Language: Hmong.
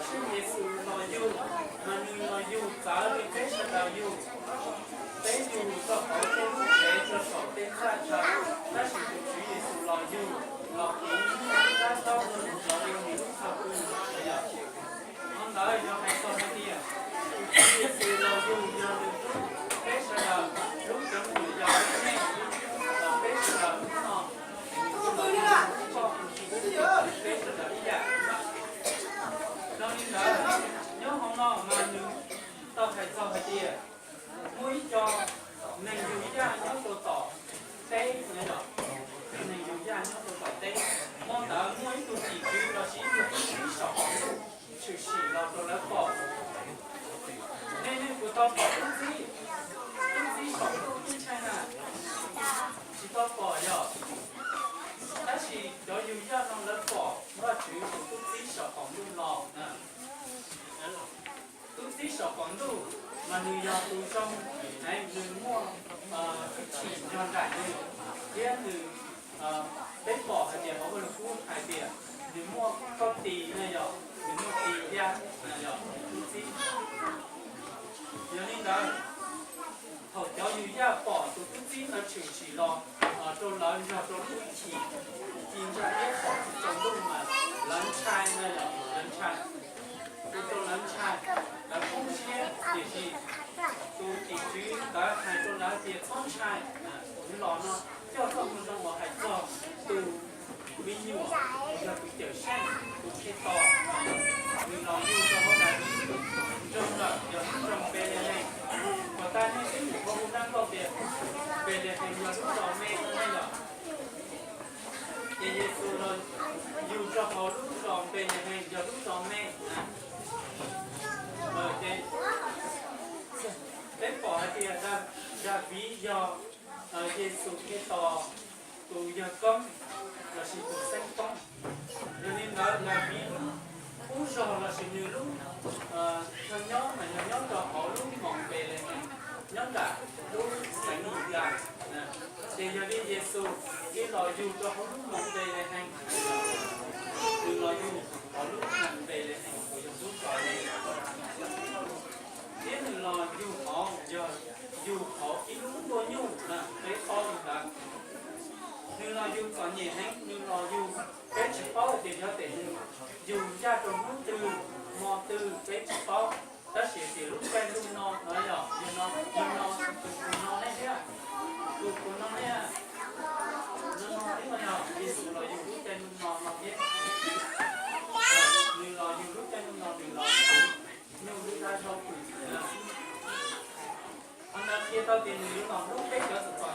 Tswv Yexus los yug, mas nws los yug txawv li peb sawv daws yug. Peb yug txog hauv tej lub tsev txog saum tej txaj chaw, tab sis tus Tswv Yexus los yug los kuv lub dab taub los yog nws lub txog pw. Yog, qhov ntawd yog hais txog hais tias tus Tswv Yexus los yug yog nws pub peb sawv daws lub cov me nyuam yaus, peb sawv daws hnub no, peb sawv daws ib yam. Yog li ntawd, nyob hauv no mas nws tau hais txog hais tias muaj ib co neeg yug yaj nyob rau tom teb no yog, neeg yug yaj nyob rau tom teb. Hmo ntawd muaj ib tug tim tswv los sis ib tug tub txib saum qaum ntuj tshwm sim los rau lawv pom. Nej, nej puas tau pom tub txib? Tub txib saum ntuj teb chaws na, tsis tau pom yog. Tab sis cov yug yaj no lawv pom Vajtswv tus tub txib saum qaum ntuj los na. Tub txib saum qaum ntuj mas nws yog tus zoo heev, nws muaj hwj chim nrog nraim nws, thiab nws, peb pom hais tias hauv Vajluskub hais tias nws muaj txoj tis na yog, nws muaj tis liab na yog tub txib. Yog li ntawd, thaum cov yug yaj pom tus tub txib ntawd tshwm sim los rau lawv nrog rau lub hwj chim ci ntsa iab saum tsaus ntuj mas lawv ntshai na yog, lawv ntshai. Ua rau lawv ntshai, lawv poob siab, tiam sis tus tim tswv ntawd hais rau lawv tias txhob ntshai, kuv los no coj txoj moo zoo uas hais txog tus me nyuam uas yog tus Cawmseej, tus Khetos, nws los yug rau hauv Daviv nroog lawm, yog lub nroog Npelehees. Puas tas nej twb mus ua hu naj nkauj tias Npelehees yog lub zos me no ne yog? Ces Yexus los yug rau hauv lub zos Npelehees yog lub zos me na. Ces peb pom hais tias Daviv yog Yexus Khetos tus yawg koob lossis tus xeeb koob. Yog li ntawd Daviv lub zos lossis nws lub chaw nyob mas yog nyob rau hauv lub moos Npelehees, nyob nram lub xeev Yudas. Ces yog li Yexus thiaj los yug rau hauv lub moos Npelehees, nws los yug hauv lub moos Npelehees uas yog lub zos me, thiab nws los yug hauv, yog yug hauv ib lub ntuj nyuj na, peb paub li ntawd. Nws los yug txom nyem heev, nws los yug, peb tsis paub hais tias yog tias nws yug yaj rau hnub twg hmo twg peb tsis paub, tab sis tias lub caij ntuj no no yog, yog no, yog no, tus no ne thiab, tus no ne, no no thiab no yog Yexus los yug lub caij ntuj no no thiab. Nws los yug lub caij ntuj no nws los yug nyuj lub dab zaub pw. Qhov ntawd qhia tau tias nws yuav los hlub peb cov txom txom